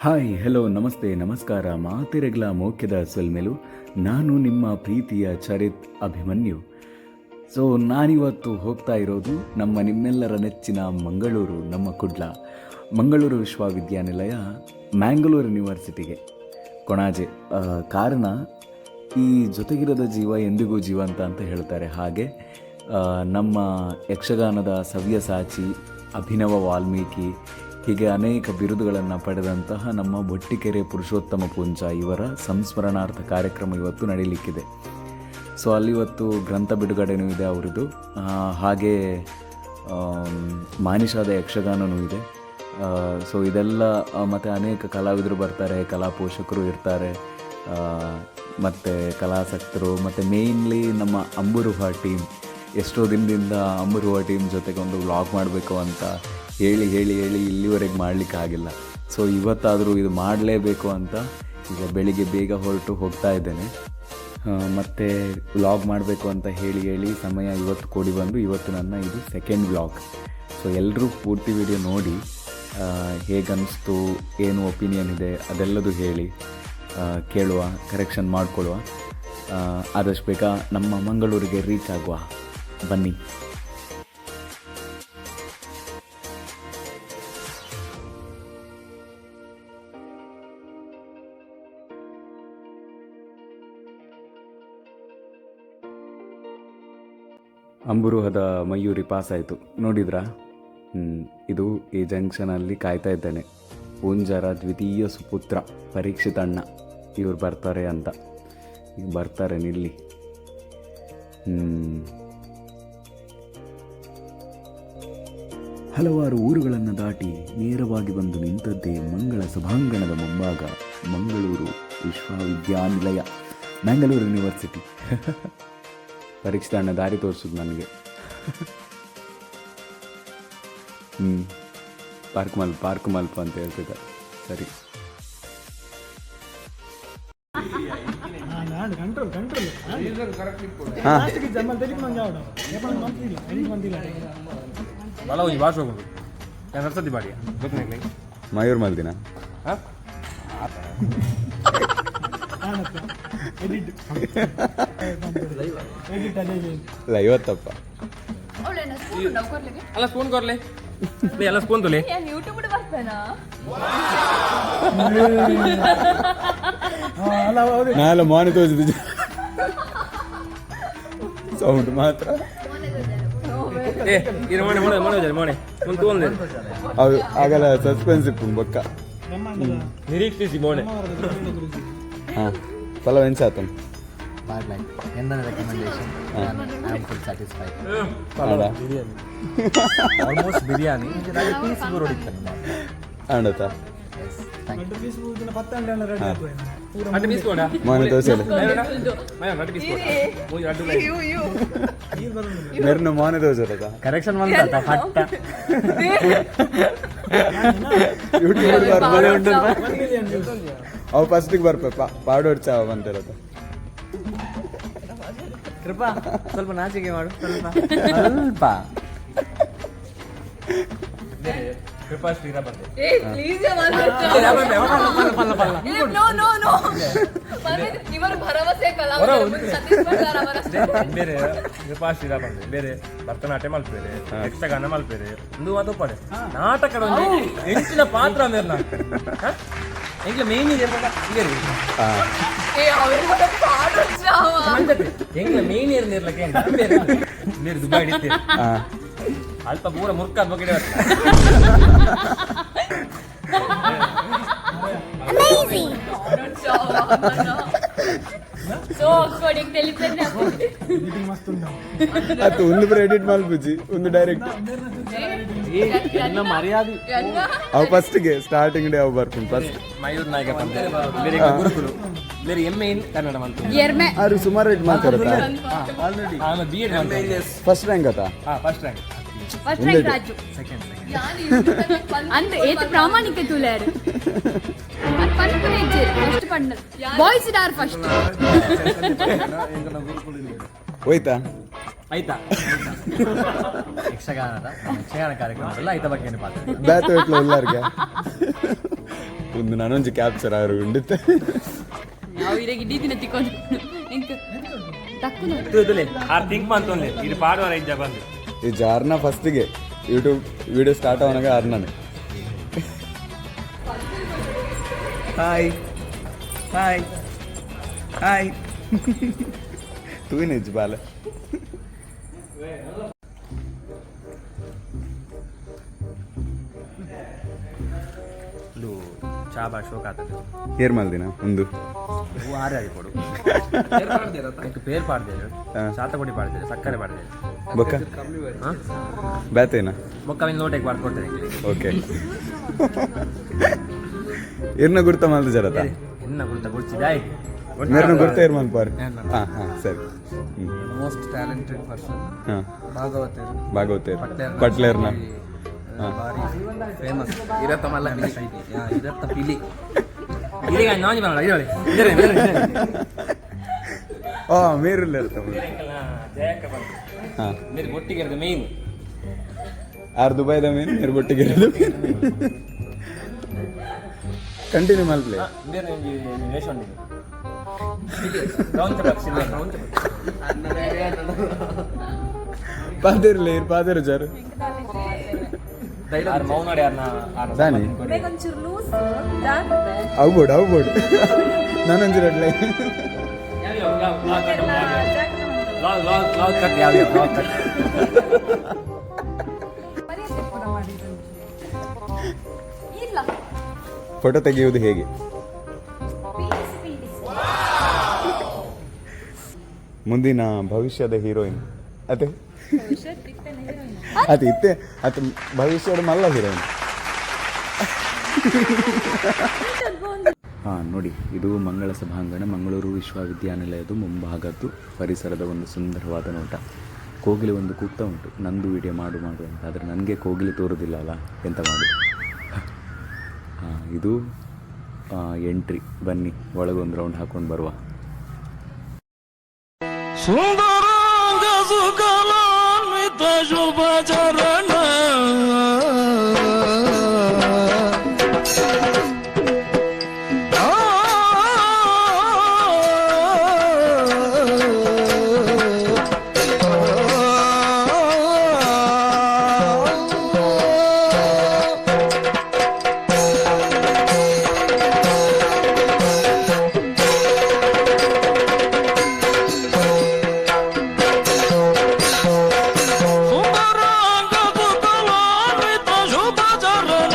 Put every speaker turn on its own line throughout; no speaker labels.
Hi, hello, namaste, ನಮಸ್ಕಾರ. ಮಾತೆರೆಗ್ಲ ಮೋಕ್ಯದ ಸೊಲ್ಮೆಲು. ನಾನು ನಿಮ್ಮ ಪ್ರೀತಿಯ ಚರಿತ್ ಅಭಿಮನ್ಯು. ಸೊ ನಾನಿವತ್ತು ಹೋಗ್ತಾ ಇರೋದು ನಮ್ಮ ನಿಮ್ಮೆಲ್ಲರ ನೆಚ್ಚಿನ ಮಂಗಳೂರು, ನಮ್ಮ ಕುಡ್ಲ, ಮಂಗಳೂರು ವಿಶ್ವವಿದ್ಯಾನಿಲಯ, ಮ್ಯಾಂಗಳೂರು ಯೂನಿವರ್ಸಿಟಿಗೆ, ಕೊಣಾಜೆ. ಕಾರಣ, ಈ ಜೊತೆಗಿರದ ಜೀವ ಎಂದಿಗೂ ಜೀವಂತ ಅಂತ ಹೇಳ್ತಾರೆ. ಹಾಗೆ ನಮ್ಮ ಯಕ್ಷಗಾನದ ಸವ್ಯಸಾಚಿ, ಅಭಿನವ ವಾಲ್ಮೀಕಿ, ಹೀಗೆ ಅನೇಕ ಬಿರುದುಗಳನ್ನು ಪಡೆದಂತಹ ನಮ್ಮ ಬೊಟ್ಟಿಕೆರೆ ಪುರುಷೋತ್ತಮ ಪೂಂಜ ಇವರ ಸಂಸ್ಮರಣಾರ್ಥ ಕಾರ್ಯಕ್ರಮ ಇವತ್ತು ನಡೀಲಿಕ್ಕಿದೆ. ಸೊ ಅಲ್ಲಿ ಇವತ್ತು ಗ್ರಂಥ ಬಿಡುಗಡೆನೂ ಇದೆ ಅವರದ್ದು. ಹಾಗೆ ಮಾನಿಷಾದ ಯಕ್ಷಗಾನವೂ ಇದೆ. ಸೊ ಇದೆಲ್ಲ, ಮತ್ತು ಅನೇಕ ಕಲಾವಿದರು ಬರ್ತಾರೆ, ಕಲಾ ಪೋಷಕರು ಇರ್ತಾರೆ, ಮತ್ತು ಕಲಾಸಕ್ತರು, ಮತ್ತು ಮೇಯ್ನ್ಲಿ ನಮ್ಮ ಅಂಬುರುಹ ಟೀಮ್. ಎಷ್ಟೋ ದಿನದಿಂದ ಅಂಬುರುಹ ಟೀಮ್ ಜೊತೆಗೆ ಒಂದು ವ್ಲಾಗ್ ಮಾಡಬೇಕು ಅಂತ ಹೇಳಿ ಹೇಳಿ ಹೇಳಿ ಇಲ್ಲಿವರೆಗೆ ಮಾಡಲಿಕ್ಕೆ ಆಗಿಲ್ಲ. ಸೊ ಇವತ್ತಾದರೂ ಇದು ಮಾಡಲೇಬೇಕು ಅಂತ ಈಗ ಬೆಳಿಗ್ಗೆ ಬೇಗ ಹೊರಟು ಹೋಗ್ತಾ ಇದ್ದೇನೆ. ಮತ್ತು ವ್ಲಾಗ್ ಮಾಡಬೇಕು ಅಂತ ಹೇಳಿ ಹೇಳಿ ಸಮಯ ಇವತ್ತು ಕೂಡಿ ಬಂದು ಇವತ್ತು ನನ್ನ ಇದು ಸೆಕೆಂಡ್ ವ್ಲಾಗ್. ಸೊ ಎಲ್ಲರೂ ಪೂರ್ತಿ ವಿಡಿಯೋ ನೋಡಿ, ಹೇಗನ್ನಿಸ್ತು, ಏನು ಒಪಿನಿಯನ್ ಇದೆ ಅದೆಲ್ಲದು ಹೇಳಿ. ಕೇಳುವ, ಕರೆಕ್ಷನ್ ಮಾಡಿಕೊಳ್ಳುವ. ಆದಷ್ಟು ಬೇಗ ನಮ್ಮ ಮಂಗಳೂರಿಗೆ ರೀಚ್ ಆಗುವ ಬನ್ನಿ. ಅಂಬುರುಹದ ಮಯೂರಿ ಪಾಸ್ ಆಯಿತು, ನೋಡಿದ್ರಾ? ಇದು ಈ ಜಂಕ್ಷನಲ್ಲಿ ಕಾಯ್ತಾ ಇದ್ದೇನೆ, ಪೂಂಜರ ದ್ವಿತೀಯ ಸುಪುತ್ರ ಪರೀಕ್ಷಿತ್ ಅಣ್ಣ ಇವ್ರು ಬರ್ತಾರೆ ಅಂತ. ಈಗ ಬರ್ತಾರೆ, ನಿಲ್ಲಿ. ಹಲವಾರು ಊರುಗಳನ್ನು ದಾಟಿ ನೇರವಾಗಿ ಬಂದು ನಿಂತದ್ದೇ ಮಂಗಳ ಸಭಾಂಗಣದ ಮುಂಭಾಗ, ಮಂಗಳೂರು ವಿಶ್ವವಿದ್ಯಾನಿಲಯ, ಮ್ಯಾಂಗಳೂರು ಯೂನಿವರ್ಸಿಟಿ. ಪರೀಕ್ಷಿತ ಅಣ್ಣ ದಾರಿ ತೋರಿಸೋದು ನನಗೆ. ಪಾರ್ಕ್ ಮಲ್ಪ, ಪಾರ್ಕ್ ಮಲ್ಪ ಅಂತ ಹೇಳ್ತಿದ್ದ. ಸರಿ.
Control, control. ಮಂತ್ಲಿ ಇಲ್ಲ, ಮಂತ್ಲಿ ಇಲ್ಲ.
ಬಲ ಒಂಜಿ ಭಾಷೆ ಹೋಗುದು ನಾನು ನರ್ಸದಿ ಬಾಡಿಯ ಗೊತ್ತಿಲ್ಲ.
ಮಯೂರ್ ಮಲ್ದಿನ.
ಹಾಂ.
ಎಡಿಟ್, ಎಡಿಟ್ ಅದೇ.
ಇಲ್ಲ, ಇವತ್ತಪ್ಪ.
ಅಲ್ಲ, ಸ್ಪೂನ್ ಕೊರ್ಲೆ ಎಲ್ಲ, ಸ್ಪೂನ್ ತುಲೆ.
ಯೂಟ್ಯೂಬ್ ಬರ್ತಾನಾ?
ಅಲ್ಲ, ಹೌದು.
ನಾನೆಲ್ಲ ಮಾನಿ ತೋರಿಸಿದ್ದು, ಸೌಂಡ್ ಮಾತ್ರ.
ಏ, ಇದು ಮೋನೆ ಮೋನೆ ಮೋನೆ ಮೋನೆ ಒಂದು ತೂಂದೆ.
ಹೌದು, ಆಗಲ್ಲ, ಸಸ್ಪೆನ್ಸ್ ಇಪ್ಪು ಬೊಕ್ಕ.
ನಿರೀಕ್ಷಿಸಿ ಮೋನೆ.
ಹಾಂ, ಪಲವ್ ಎಂಚ ಆತನ?
But like in the recommendation, and I'm full satisfied.
Biryani.
Almost biryani. Piece ಹೊಡಿತಾನೆ.
ಆಂಡತ.
Yes, thank you.
Piece ಪತ್ತಂಡೆ ರೆಡಿ ಆಗ್ತದೆ ಪೂರ.
ಅಡ್ಡು ಪೀಸ್ ಕೊಡ.
ಮಾನೆ ದೋಸೆ.
ಅಡ್ಡು ಪೀಸ್ ಕೊಡ, ಮೂರು ಅಡ್ಡು.
ನೀರು ಬರೋದಿಲ್ಲ.
ಮೆರ್ನ ಮಾನೆ ದೋಸೆ ಅದ.
ಕರೆಕ್ಷನ್ ಬಂತ ಪಟ್ಟ.
ಯೂಟ್ಯೂಬ್ ಬರ್ಬಾರ್ದು. ಅವು ಫಸ್ಟಿಗೆ ಬರ್ಪಪ್ಪ, ಪಾಡೋಡ್ ಚಾವ ಅಂತಿರತ್ತ.
ಕೃಪಾ, ಸ್ವಲ್ಪ ನಾಚಿಕೆ ಮಾಡು, ಸ್ವಲ್ಪ ಸ್ವಲ್ಪ.
ಕೃಪಾ ಶ್ರೀರಾ ಬಂದೆ.
ಏ ಪ್ಲೀಸ್. ನೋ ನೋ ನೋ, ಇವರು ಭರವಸೆ ಕಲಾವಿದರು, ಸತೀಶ್ ಭಂಡಾರ್ ಅವರ.
ಬೇರೆ ಕೃಪಾ ಶ್ರೀರಾ ಬಂದೆ, ಬೇರೆ ಭರತನಾಟ್ಯ ಮಲ್ಪೇರೆ, ಯಕ್ಷಗಾನ ಮಲ್ಪೇರೆ, ಒಂದು ಮಾತು ಪಡೆ ನಾಟಕದ ಒಂಜಿ ಎಂಚಿನ ಪಾತ್ರ ಮೇರ್ನ ಎಂಕ್ಲ ಮೇನ್ ಇದೆ.
ಏ, ಅವೆಲ್ಲ ಪಾಡು ಚಾವ.
ಎಂಕ್ಲ ಮೇನ್ ಏರ್ ನೇರ್ಲಕ್ಕೆ ಬೇರೆ ಬೇರೆ ದುಬೈ ಹಿಡಿತೇವೆ. ಅಲ್ಪ ಪೂರ ಮುರ್ಕಾದ ಬಗ್ಗೆ.
ಸೊ ಅಕ್ಕಾಡಿಗೆ తెలిపోయింది.
ಎಡಿಟಿಂಗ್ ಮಸ್ತ್ ಉಂಟು.
ಅದು ಒಂದು ಬರ ಎಡಿಟ್ ಮಲ್ಪುಜಿ, ಒಂದು ಡೈರೆಕ್ಟ್.
ಮರ್ಯಾದೆ.
ಅವು ಫಸ್ಟ್ಗೆ ಸ್ಟಾರ್ಟಿಂಗ್ ಡೇ ಅವು ಬರ್ಕೊಂಡು ಫಸ್ಟ್.
ಮಯೂರ್ ನಾಯಕ ಬಂದೆ, ಬೇರೆ ಗುರುಕುಲು, ಬೇರೆ ಎಮ್ಮೆ ಇನ್ ಕನ್ನಡ ಮಂತು.
ಎರ್ಮೆ.
ಆರು ಸುಮಾರು ಎಡ್ ಮಾತಾಡತ್ತ.
ಆಮೇಲೆ ಬಿ ಎಡ್.
ಫಸ್ಟ್ ರ್ಯಾಂಕ್ ಅತ?
ಹಾ, first rank.
First rank Raju ಅಂದ್ರೆ ಏತ್ ಪ್ರಾಮಾಣಿಕ ತುಲಾರು ಅದು ಪನ್ಪುನ ಇಜ್ಜೆರ್ ಫಸ್ಟ್ ಪಣ್ಣ ಬಾಯ್ಸ್ ಡಾರ್ ಫಸ್ಟ್.
ಹೋಯ್ತಾ?
ಆಯ್ತಾ?
ಯಕ್ಷಗಾನದ ಯಕ್ಷಗಾನ ಕಾರ್ಯಕ್ರಮದಲ್ಲ, ಐತ ಬಗ್ಗೆ ಪಾತ್ರ.
ಬ್ಯಾತ್ ಹೋಯ್ತಲ್ಲ ಎಲ್ಲರಿಗೆ. ಒಂದು ನಾನೊಂಜಿ ಕ್ಯಾಪ್ಚರ್ ಆರು ಉಂಡಿತ್ತೆ.
ನಾವು ಇರೆಗೆ ಇಡೀ ದಿನ ತಿಕ್ಕೊಂಡು ಎಂಕ್ ತಕ್ಕುನ.
ತುಲೆ ಆರ್ ಥಿಂಕ್ ಮಂತೊಂದು ಇದು ಪಾಡುವರ ಇಜ್ಜ ಬಂದು.
ಈ ಜಾರ್ನ ಫಸ್ಟಿಗೆ ಯೂಟ್ಯೂಬ್ ವಿಡಿಯೋ ಸ್ಟಾರ್ಟ್ ಅವನಾಗ ಆರ್ನಾನೆ.
Hi hi hi.
ತೂಯಿನ ಬಾಲ.
ಇದು ಚಾ ಬಾ ಶೋಕ್ ಆತದೆ.
ಏರ್ ಮಲ್ದಿನ ಒಂದು.
ಹೂ ಆರೆ ಆಗಿ ಕೊಡು. ಎಂಕ್ ಪೇರ್ ಪಾಡ್ದೇರು, ಶಾತಕೊಡಿ ಪಾಡ್ದೇರು, ಸಕ್ಕರೆ ಪಾಡ್ದೇರು.
ಬೊಕ್ಕ ಬ್ಯಾತೇನಾ?
ಬೊಕ್ಕ ಅವಿನ ಲೋಟೆಗೆ ಪಾಡ್ ಕೊಡ್ತೇನೆ.
ಓಕೆ, ಇರ್ನ ಗುರ್ತ ಮಲ್ದ ಜರತ.
ಎನ್ನ ಗುರ್ತ ಗುರ್ಚಿದ ಆಯ್ತು.
ಮೇರ್ನ ಗುರ್ತ ಇರ್ ಮಲ್ಪಾರ್. ಹಾ ಹಾ, ಸರಿ.
Most talented person.
ಹಾ.
ಭಾಗವತರು.
ಭಾಗವತೇರ್ ಪಟ್ಲೇರ್ನ.
ಭಾರಿ ಫೇಮಸ್ ಇರತ್ತ ಮಲ್ಲ ಇರತ್ತ ಪಿಲಿ.
ಇದೀಗ ನಾನ್ ಬರಲ್ಲ ಇದೊಳಿ ಇದರೇ ಇದರೇ.
ಆ ಮೇರುಲ್ಲ ಇರ್ತ.
ಜಯಕ್ಕ ಬಂತು.
ಹಾ.
ಮೇರೆ ಒಟ್ಟಿಗೆ ಇರೋದು ಮೇನ್.
ಆರ್ ದುಬೈದ ಮೇನ್, ಮೇರ್ ಬೊಟ್ಟಿಗೆ ಇರೋದು. ಕಂಟಿನ್ಯೂ ಮಲ್ಪ್ಲೆ.
ಬೇರೆ ಒಂಜಿ ವೇಷ ಉಂಟು, ರೌಂಡ್ ಪಕ್ಷಿ, ರೌಂಡ್.
ಪಾತಿರ್ಲಿ ಇರ್ ಪಾತಿರು ಜರ್.
ಆರ್ ಮೌನಾಡಿ ಆರ್ನ ಆರ್ನ.
ದಾನಿ?
ಒಂಚೂರು ಲೂಸ್ ಜಾಗ್ರತೆ.
ಅವ್ಬೋಡು ಅವ್ಬೋಡು, ನಾನೊಂಜಿ ರಡ್ಲೆ.
ಯಾವ ಯಾವ ಲಾಗ್ ಲಾಗ್ ಲಾಗ್ ಕಟ್, ಯಾವ ಯಾವ ಲಾಗ್ ಕಟ್.
ಇಲ್ಲ.
ಫೋಟೋ ತೆಗೆಯುವುದು ಹೇಗೆ?
ಪೀಡಿಸಿ ಪೀಡಿಸಿ.
ಮುಂದಿನ ಭವಿಷ್ಯದ ಹೀರೋಯಿನ್ ಅದೇ ಅದು ಇತ್ತೆ ಅದು ಭವಿಷ್ಯದ ಮಲ್ಲ ಹೀರೋಯಿನ್. ಹಾಂ ನೋಡಿ, ಇದು ಮಂಗಳ ಸಭಾಂಗಣ, ಮಂಗಳೂರು ವಿಶ್ವವಿದ್ಯಾನಿಲಯದ ಮುಂಭಾಗದ್ದು ಪರಿಸರದ ಒಂದು ಸುಂದರವಾದ ನೋಟ. ಕೋಗಿಲೆ ಒಂದು ಕೂಗ್ತಾ ಉಂಟು, ನಂದು ವಿಡಿಯೋ ಮಾಡು ಮಾಡು ಅಂತ. ಆದರೆ ನನಗೆ ಕೋಗಿಲೆ ತೋರುದಿಲ್ಲ ಅಲ್ಲ, ಎಂತ ಮಾಡು? ಹಾಂ, ಇದು ಎಂಟ್ರಿ. ಬನ್ನಿ, ಒಳಗೊಂದು ರೌಂಡ್ ಹಾಕೊಂಡು ಬರುವ.
ಸುಂದರಾಂಗ ಸುಕಲಾನ್ವಿತ ಶುಭ ಚರಣ. ಸುಂದರಾಂಗ ಸುಕಲಾನ್ವಿತ ಶುಭ ಚರಣ.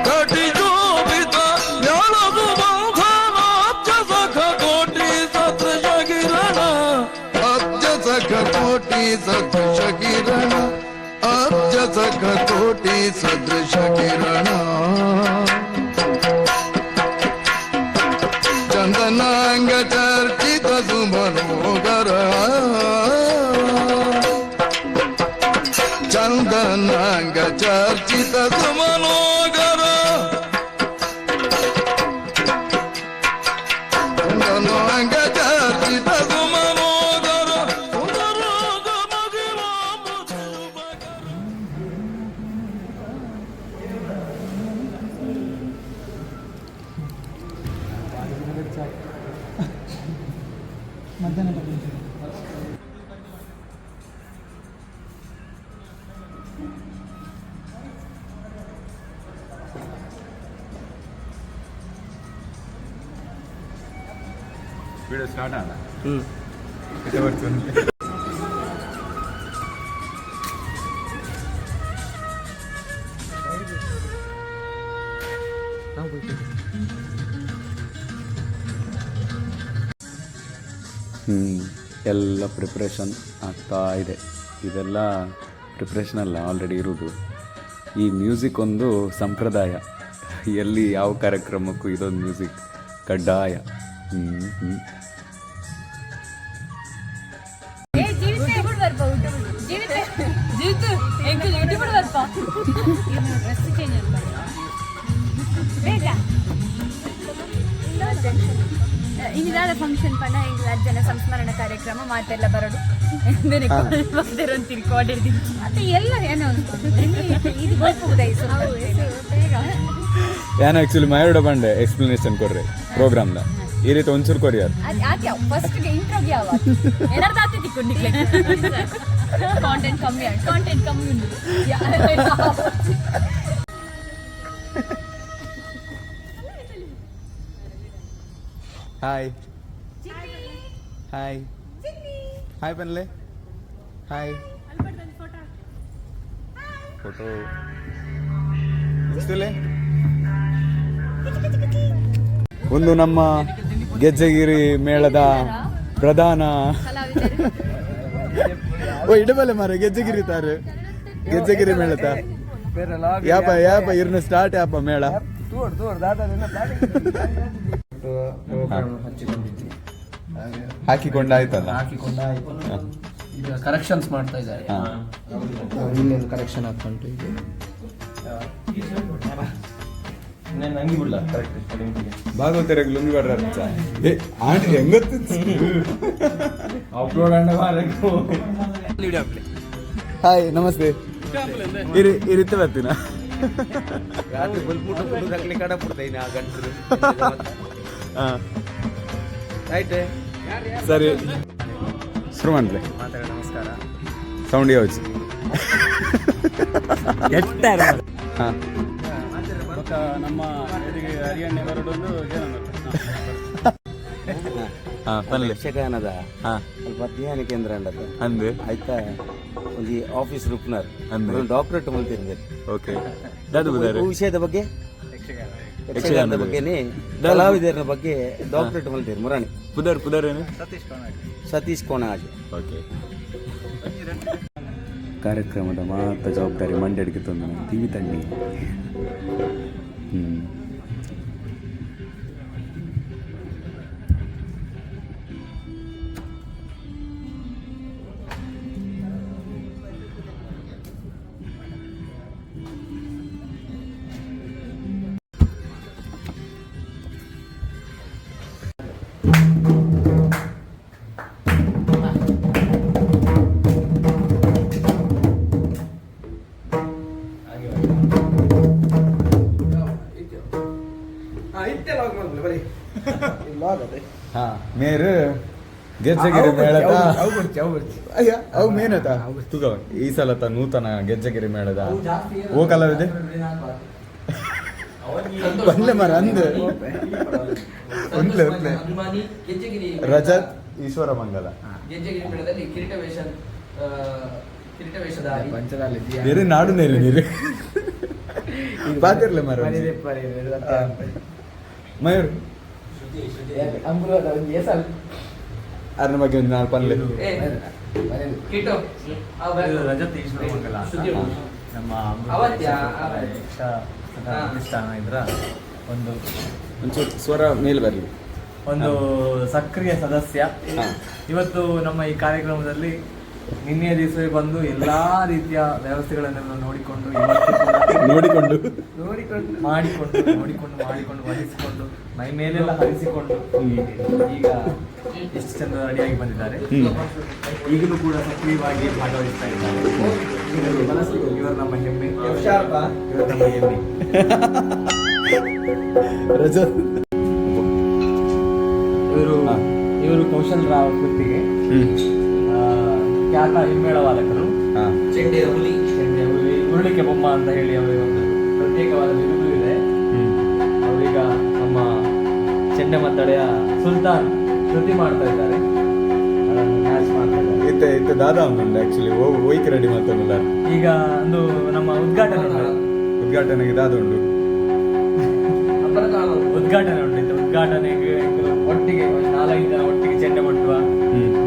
ಕಟಿಶೋಭಿತ ವ್ಯಾಳಸು ಬಂಧನಾಬ್ಜ ಸಖ ಕೋಟಿ ಸದೃಶ ಕಿರಣ.
ಅಬ್ಜ ಸಖ ಕೋಟಿ ಸದೃಶ ಕಿರಣ, ಅಬ್ಜ ಸಖ ಕೋಟಿ ಸದೃಶ ಕಿರಣ. ಚಂದನಾಂಗ ಚರ್ಚಿತ ಸುಮನೋಗರ, ಚಂದನಾಂಗ ಚರ್ಚಿತ
ಸುಮನೋಗರ.
ಚಂದನಾಂಗ ಚರ್ಚಿತ
ಸುಮನೋಗರ ಸುಂದರಾಂಗ ಮಗಿಲಾಂಬು.
ಮಧ್ಯಾಹ್ನ ತಗೊಂತೀನಿ.
ವಿಡಿಯೋ ಸ್ಟಾರ್ಟ್ ಅಲ್ಲ. ಎಲ್ಲ ಪ್ರಿಪ್ರೇಷನ್ ಆಗ್ತಾ ಇದೆ. ಇದೆಲ್ಲ ಪ್ರಿಪ್ರೇಷನ್ ಅಲ್ಲ, ಆಲ್ರೆಡಿ ಇರೋದು. ಈ ಮ್ಯೂಸಿಕ್ ಒಂದು ಸಂಪ್ರದಾಯ. ಎಲ್ಲಿ ಯಾವ ಕಾರ್ಯಕ್ರಮಕ್ಕೂ ಇದೊಂದು ಮ್ಯೂಸಿಕ್ ಕಡ್ಡಾಯ. ಹ್ಞೂ ಹ್ಞೂ.
ಏ ಜೀವಿತ ಬರ್ಪ, ಜೀವಿತ ಜೀವಿತ ಎಂಕ್ ಯೂಟ್ಯೂಬ್ ಬರ್ಪ. ಡ್ರೆಸ್ ಚೇಂಜ್ ಅಂತ ಬೇಗ. ಇನಿದಾದ ಫಂಕ್ಷನ್ ಪಂಡ ಎಂಗ್ಲ ಅಜ್ಜನ ಸಂಸ್ಮರಣ ಕಾರ್ಯಕ್ರಮ ಮಾತೆಲ್ಲ ಬರೋಡು. ಮತ್ತೆ ಎಲ್ಲ ಏನೋ ಇದು ಗೋಪುದೈಸು.
ಯಾನ್ ಆಕ್ಚುಲಿ ಮಯೂರ್ಡ ಬಂಡೆ ಎಕ್ಸ್ಪ್ಲನೇಷನ್ ಕೊರ್ರೆ ಪ್ರೋಗ್ರಾಮ್ದ ಈ ರೀತಿ ಒಂಚೂರು ಕೊರಿಯರ್.
ಅದು ಯಾಕೆ ಫಸ್ಟ್ ಇಂಟ್ರೋಗೆ ಯಾವ ಏನಾದ್ರು ಆತಿತ್ತು. ಕಾಂಟೆಂಟ್ ಕಮ್ಮಿ ಆಯ್ತು, ಕಾಂಟೆಂಟ್ ಕಮ್ಮಿ ಉಂಟು.
ಹಾಯ್ ಹಾಯ್ ಹಾಯ್ ಪನ್ಲೆ. ಹಾಯ್ ಫೋಟೋ ಒಂದು ನಮ್ಮ ಗೆಜ್ಜೆಗಿರಿ ಮೇಳದ ಪ್ರಧಾನ ಓ ಇಡಬಲೆ ಮಾರ ಗೆಜ್ಜೆಗಿರಿ ತಾರೆ ಗೆಜ್ಜೆಗಿರಿ ಮೇಳದ ಯಾಪ ಯಾಪ ಇರ್ನ ಸ್ಟಾರ್ಟ್ ಯಾಪ ಮೇಳ.
ಹಚ್ಚಿಕೊಂಡಿದ್ವಿ.
ಹಾಕಿಕೊಂಡಾಯ್ತಲ್ಲ.
ಹಾಕಿಕೊಂಡಾಯ್ತು. ಈಗ ಕರೆಕ್ಷನ್ಸ್ ಮಾಡ್ತಾ ಇದ್ದಾರೆ. ಇನ್ನೇನು ಕರೆಕ್ಷನ್ ಆಗ್ತುಂಟು ಈಗ.
ನಂಗೆ ಬಿಡ್ಲ ಕರೆಕ್ಟ್.
ಭಾಗವತರಿಗೆ ಲುಂಗಿ ಬರ್ರ. ಏ ಆಂಟಿ ಹೆಂಗೊತ್ತು.
ಅಪ್ಲೋಡ್ ಅಂಡ.
ಹಾಯ್ ನಮಸ್ತೆ. ಇರಿ ಇರಿತ್ತೆ ಬರ್ತೀನ.
ರಾತ್ರಿ ಬಲ್ಪುಟ ಹಾಕ್ಲಿಕ್ಕೆ ಕಡ ಪುಡ್ತಾ ಆ ಗಂಟು.
ಹಾ.
ರೈಟ್.
ಸರಿ ಶುರು ಮಾಡ್ಲಿ.
ನಮಸ್ಕಾರ.
ಸೌಂಡ್ ಯಾವ್ದು? ಹಾ.
ನಮ್ಮ ಹರಿಯಣ್ಣ ಬರೋಡೊಂದು.
ಹಾ ಪನ್ಲೆ.
ಯಕ್ಷಗಾನದ
ಹಾ.
ಅಲ್ಪ ಅಧ್ಯಯನ ಕೇಂದ್ರ ಅಂಡದ
ಅಂದೆ.
ಆಯ್ತಾ ಒಂಜಿ ಆಫೀಸ್ ರೂಪ್ನರ್
ಅಂದೆ.
ಡಾಕ್ಟರೇಟ್ ಮಲ್ತಿರ್ಬೇಕು.
ಓಕೆ ದಾದ ಬುದಾರೆ.
ಈ ವಿಷಯದ ಬಗ್ಗೆ, ಯಕ್ಷಗಾನದ ಬಗ್ಗೆನೇ, ಕಲಾವಿದರ ಬಗ್ಗೆ ಡಾಕ್ಟರೇಟ್ ಮಲ್ತೀರಿ ಮುರಾಣಿ.
ಪುದರ್ ಪುದರ್ ಏನು?
ಸತೀಶ್ ಕೋಣಾಜ್.
ಓಕೆ.
ಕಾರ್ಯಕ್ರಮದ ಮಾತ ಜವಾಬ್ದಾರಿ ಮಂಡ್ಯಡಿಗೆ ತಂದು ಟಿವಿ ತಣ್ಣಿ. ಹ್ಞೂ.
ಹಾ ಮೇರು ಗೆಜ್ಜೆಗಿರಿ ಮೇಳದ ಅಯ್ಯ ಅವು ಮೇನತ ತುಗ ಈ ಸಲತ ನೂತನ ಗೆಜ್ಜೆಗಿರಿ ಮೇಳದ ಓ ಕಲಾವಿದೆ ಬನ್ಲೆ ಮರ ಅಂದ್ ಉಂಟ್ಲೆ ಉಂಟ್ಲೆ.
ಅಭಿಮಾನಿ ಗೆಜ್ಜೆಗಿರಿ.
ರಜತ್ ಈಶ್ವರ ಮಂಗಲ.
ಗೆಜ್ಜೆಗಿರಿ ಮೇಳದಲ್ಲಿ ಕಿರೀಟ ವೇಷ, ಕಿರೀಟ ವೇಷಧಾರಿ.
ಬೇರೆ ನಾಡು ನೇರಿ ನೀರು ಬಾತಿರ್ಲೆ ಮರ ಮಯೂರ್ ಅದ್ರ ಬಗ್ಗೆ ಒಂದು ನಾಲ್ಕು ಪನ್ಲೆ.
ಏ, ಕಿಟು
ಇದು ರಜತ್ ಈಶ್ವರ ಮಂಗಲ ಅಂತ.
ಶ್ರುತಿ ಉಂಟು.
ನಮ್ಮ
ಅವತ್ಯಾ?
ಯಕ್ಷ ಪ್ರತಿಷ್ಠಾನ ಇದರ ಒಂದು
ಒಂಚೂರು ಸ್ವರ ಮೇಲೆ ಬರಲಿ.
ಒಂದು ಸಕ್ರಿಯ ಸದಸ್ಯ. ಇವತ್ತು ನಮ್ಮ ಈ ಕಾರ್ಯಕ್ರಮದಲ್ಲಿ ನಿನ್ನೆಯ ದಿವಸವೇ ಬಂದು ಎಲ್ಲಾ ರೀತಿಯ ವ್ಯವಸ್ಥೆಗಳನ್ನೆಲ್ಲ ನೋಡಿಕೊಂಡು ಇವತ್ತು ಕೂಡ
ನೋಡಿಕೊಂಡು
ಮಾಡಿಕೊಂಡು ನೋಡಿಕೊಂಡು ಮಾಡಿಕೊಂಡು ವಹಿಸಿಕೊಂಡು ಮೈ ಮೇಲೆಲ್ಲ ಹರಿಸಿಕೊಂಡು ಈಗ ಎಷ್ಟು ಚಂದ ರೆಡಿಯಾಗಿ ಬಂದಿದ್ದಾರೆ. ಈಗಲೂ ಕೂಡ ಸಕ್ರಿಯವಾಗಿ ಭಾಗವಹಿಸ್ತಾ ಇದ್ದಾರೆ. ಇವರು ನಮ್ಮ ಹೆಮ್ಮೆ, ಇವರು ನಮ್ಮ ಹೆಮ್ಮೆ.
ರಜತ್.
ಇವರು ಇವರು ಕೌಶಲ್ ರಾವ್ ಕೃತಿಗೆ ಖ್ಯಾತ ಹಿಮ್ಮೇಳ ವಾದಕರು.
ಚೆಂಡೆಯ ಹುಲಿ.
ಚೆಂಡೆಯ ಹುಲಿ, ಉರುಳಿಕೆ ಬೊಮ್ಮ ಅಂತ ಹೇಳಿ ಅವರಿಗೆ ಒಂದು ಪ್ರತ್ಯೇಕವಾದ ಬಿರುದು ಇದೆ. ಅವರೀಗ ನಮ್ಮ ಚೆಂಡೆ ಮದ್ದಳೆಯ ಸುಲ್ತಾನ್ ಕೃತಿ ಮಾಡ್ತಾ ಇದ್ದಾರೆ, ಅದನ್ನು ಮ್ಯಾಚ್ ಮಾಡ್ತಾ ಇದ್ದಾರೆ.
ಇತ್ತೆ ಇತ್ತೆ ದಾದಾ ಉಂಟು ಆಕ್ಚುಲಿ ಒಯ್ಕ್ ರೆಡಿ ಮಾತಾಡಲ್ಲ.
ಈಗ ಒಂದು ನಮ್ಮ ಉದ್ಘಾಟನೆ ಉಂಟು.
ಉದ್ಘಾಟನೆಗೆ ದಾದ ಉಂಟು.
ಉದ್ಘಾಟನೆ ಉಂಟು. ಇದು ಉದ್ಘಾಟನೆಗೆ ಇಬ್ರು ಒಟ್ಟಿಗೆ ಒಂದು ನಾಲ್ಕೈದು ಜನ ಒಟ್ಟಿಗೆ ಚೆಂಡೆ ಕೊಟ್ಟುವ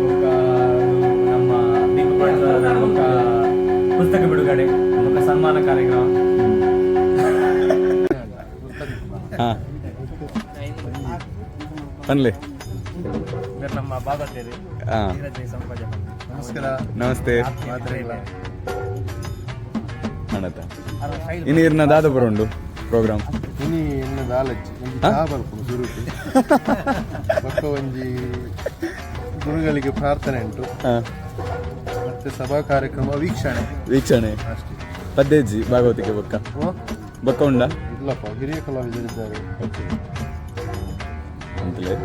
ಬೊಕ್ಕ ಒಂದು ನಮ್ಮ ದೀಪ ಪ್ರಜ್ವಲನ, ಬೊಕ್ಕ ಪುಸ್ತಕ ಬಿಡುಗಡೆ, ಬೊಕ್ಕ ಸನ್ಮಾನ ಕಾರ್ಯಕ್ರಮ.
ಹಾ ಪನ್ಲೆ.
ನಮ್ಮ ಭಾಗವತೇರಿ
ಹಾ.
ನಮಸ್ಕಾರ.
ನಮಸ್ತೆ ಅಣ್ಣತ. ಇನ್ನು ಇರ್ನ ದಾದಪುರ ಉಂಡು ಪ್ರೋಗ್ರಾಮ್.
ಇನಿ ಎನ್ನ ದಾಲಚ್ಚಿ
ಹಾ?
ಚಾ ಬರ್ಪುಂಡು ಸುರುಟು ಬೊಕ್ಕ
ಬೊಕ್ಕ ಒಂಜಿ ಗುರುಗಳಿಗೆ ಪ್ರಾರ್ಥನೆ ಉಂಟು. ಮತ್ತೆ ಸಭಾ ಕಾರ್ಯಕ್ರಮ ವೀಕ್ಷಣೆ.
ವೀಕ್ಷಣೆ.
ಅಷ್ಟೇ.
ಪದ್ದೇಜಿ ಭಾಗವತಿಗೆ ಬೊಕ್ಕ?
ಓ?
ಬೊಕ್ಕ ಉಂಡ?
ಇಲ್ಲಪ್ಪ, ಹಿರಿಯ ಕಲಾವಿದರಿದ್ದಾರೆ.
ಓಕೆ, ಅಂತಲೇ.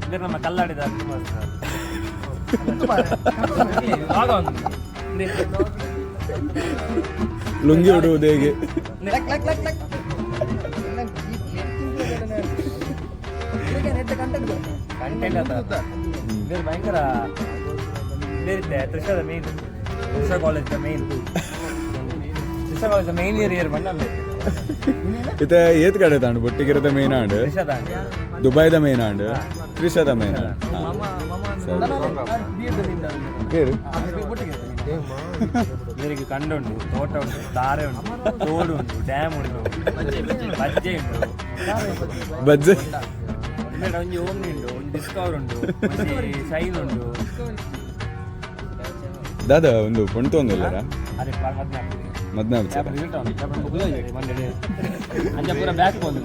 ಇದು ನಮ್ಮ ಕಲ್ಲಾಡಿದ.
ಲುಂಗಿ ಉಡುವುದು ಹೇಗೆ?
ಕಂಟೆಂಟ್ ಬೇರೆ ಭಯಂಕರ ಬೇರೆ. ತ್ರಿಷಾದ main, Trisha college main, Trisha college main year year ಬಣ್ಣ.
ಇತ್ತೆ ಏತ್ ಕಡೆ ತಾಂಡು ಬೊಟ್ಟಿಗಿರದ ಮೇನ್ ಆಂಡ್.
ತ್ರಿಷಾದ.
ದುಬೈದ ಮೇನ್ ಆಂಡ್, ತ್ರಿಷಾದ ಮೇನ್ ಆಂಡ್. ಹೇಳು.
ಇವರಿಗೆ ಕಂಡ ಉಂಟು, ತೋಟ ಉಂಟು, ದಾರೆ ಉಂಟು, ತೋಡು ಉಂಟು, ಡ್ಯಾಮ್ ಉಂಟು, ಬಜ್ಜೆ ಉಂಟು.
ಬಜ್ಜೆ.
ಒಂದೆರಡು ಒಂಜಿ ಓಮ್ನಿ ಉಂಟು, ಒಂದು ಡಿಸ್ಕವರ್ ಉಂಟು, ಒಂಜಿ ಶೈನ್ ಉಂಟು.
ದಾದಾ ಒಂದು ಪೊಂಟು ಒಂದು ಇಲ್ಲರ?
ಅರೆ, ಮದ್ವೆ ಆಗ್ತದೆ.
ಮದ್ನ.
ರಿಸಲ್ಟ್ ಅಂಚ ಪೂರ ಬ್ಯಾಕ್ ಹೋದ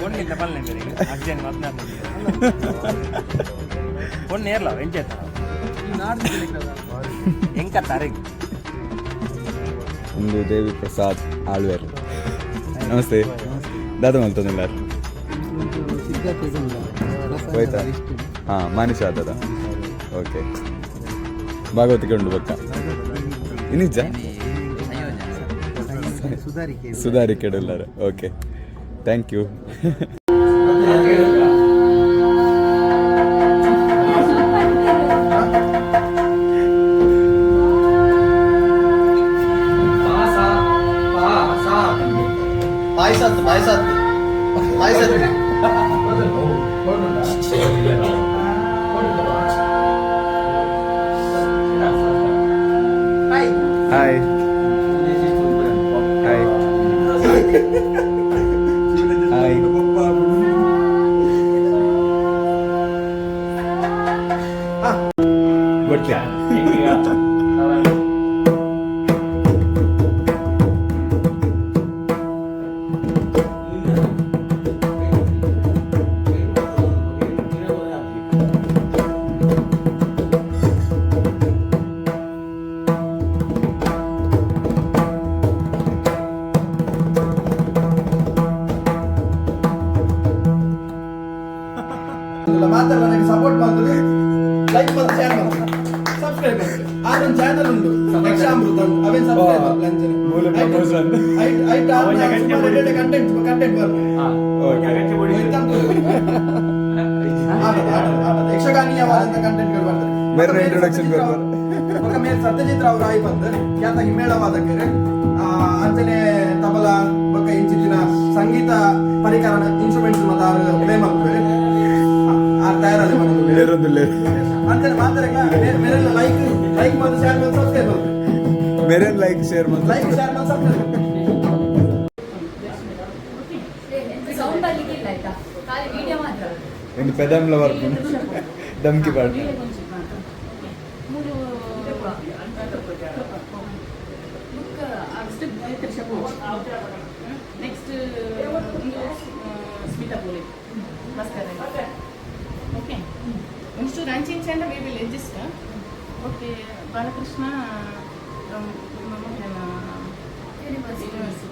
ಕೊಂಡಿಲ್ಲ ಪಲ್ಲೆ ಬೇರೆ ಅಜ್ಜನ್ ಮದ್ವೆ ಆಗ್ತದೆ. பொண்ணு நேரில் வெஞ்சேத்தா எங்க தரகு.
ಒಂದು ದೇವಿ ಪ್ರಸಾದ್ ಆಳ್ವೇರ್. ನಮಸ್ತೆ, ದಾದ ಮಲ್ತೊಂದಿಲ್ಲ? ಹೋಯ್ತಾ? ಹಾಂ, ಮಾನಿಷ ದಾದ. ಓಕೆ, ಭಾಗವತಿಗೆ ಉಂಡು ಬೊಕ್ಕ ಇನ್ನಿಜ್ಜ?
ಸುಧಾರಿಕೆ.
ಸುಧಾರಿಕೆ ಎಲ್ಲಾರ. Okay, thank you.
ಪಾಯಸ ಪಾಯಸ ಪಾಯಸ.
Hi hi hi. ಬಟ್ಲೆ.
ಮಾತ್ರ ನನಗೆ ಸಪೋರ್ಟ್ ಮಾಡ್ತದೆ. ಲೈಕ್ ಮತ್ತು ಶೇರ್ ಮಾಡ್ತದೆ, ಸಬ್ಸ್ಕ್ರೈಬ್ ಮಾಡ್ತದೆ. ಆ ಒಂದು ಚಾನಲ್ ಉಂಟು ಯಕ್ಷಾಮೃತ, ಅವೇನ್ ಸಬ್ಸ್ಕ್ರೈಬ್ ಮಾಡ್ತದೆ.
ಮೂಲ promotion.
ಐಟ್ ಕಂಟೆಂಟ್ ಕಂಟೆಂಟ್ ಬರ್ಬೇಕು. ಯಕ್ಷಗಾನೀಯವಾದಂತ ಕಂಟೆಂಟ್ಗಳು ಬರ್ತದೆ.
ಬೇರೆ introduction ಕೊಡ್ತಾರೆ.
ఒక ಮೇಲ್ ಸತ್ಯಜಿತ್ ರಾವ್ ರಾಯ್ ಬಂದು ಖ್ಯಾತ ಹಿಮ್ಮೇಳ ವಾದಕರು, ಅಂಚನೆ ತಬಲ ಬೊಕ್ಕ ಇಂಚಿತ್ತಿನ ಸಂಗೀತ ಪರಿಕರಣ ಇನ್ಸ್ಟ್ರೂಮೆಂಟ್ಸ್ ಮತ್ತೆ ಆರು ಪ್ಲೇ ಮಾಡ್ತಾರೆ, ಆರ್ ತಯಾರಾದ.
ಲೇರೊಂದುಲ್ಲೇರು.
ಅಂಚನೆ ಮಾತಾಡಕ ಮೇರೆಲ್ಲ ಲೈಕ್ ಲೈಕ್ ಮತ್ತು ಶೇರ್ ಮತ್ತು ಸಬ್ಸ್ಕ್ರೈಬ್ ಮಾಡ್ತಾರೆ.
ಮೇರೇನ್ ಲೈಕ್ ಶೇರ್ ಮಾಡ್ತಾರೆ.
ಲೈಕ್ ಶೇರ್ ಮತ್ತು ಸಬ್ಸ್ಕ್ರೈಬ್.
ಸೌಂಡ್ ಬರ್ಲಿಕ್ಕೆ ಇಲ್ಲ ಆಯ್ತಾ? ಖಾಲಿ ವಿಡಿಯೋ ಮಾತ್ರ.
ಒಂದು ಪೆದಮ್ಲ ವರ್ಪುಂಡು ದಮ್ಕಿ ಪಾಡ್ನ.
ಮೂರು.
Book.
Next Smita Phule Bhaskar. Okay, ಒಂಚೂರು ಅಂಚಿಂಚಂಡ we will adjust. Okay, Balakrishna university.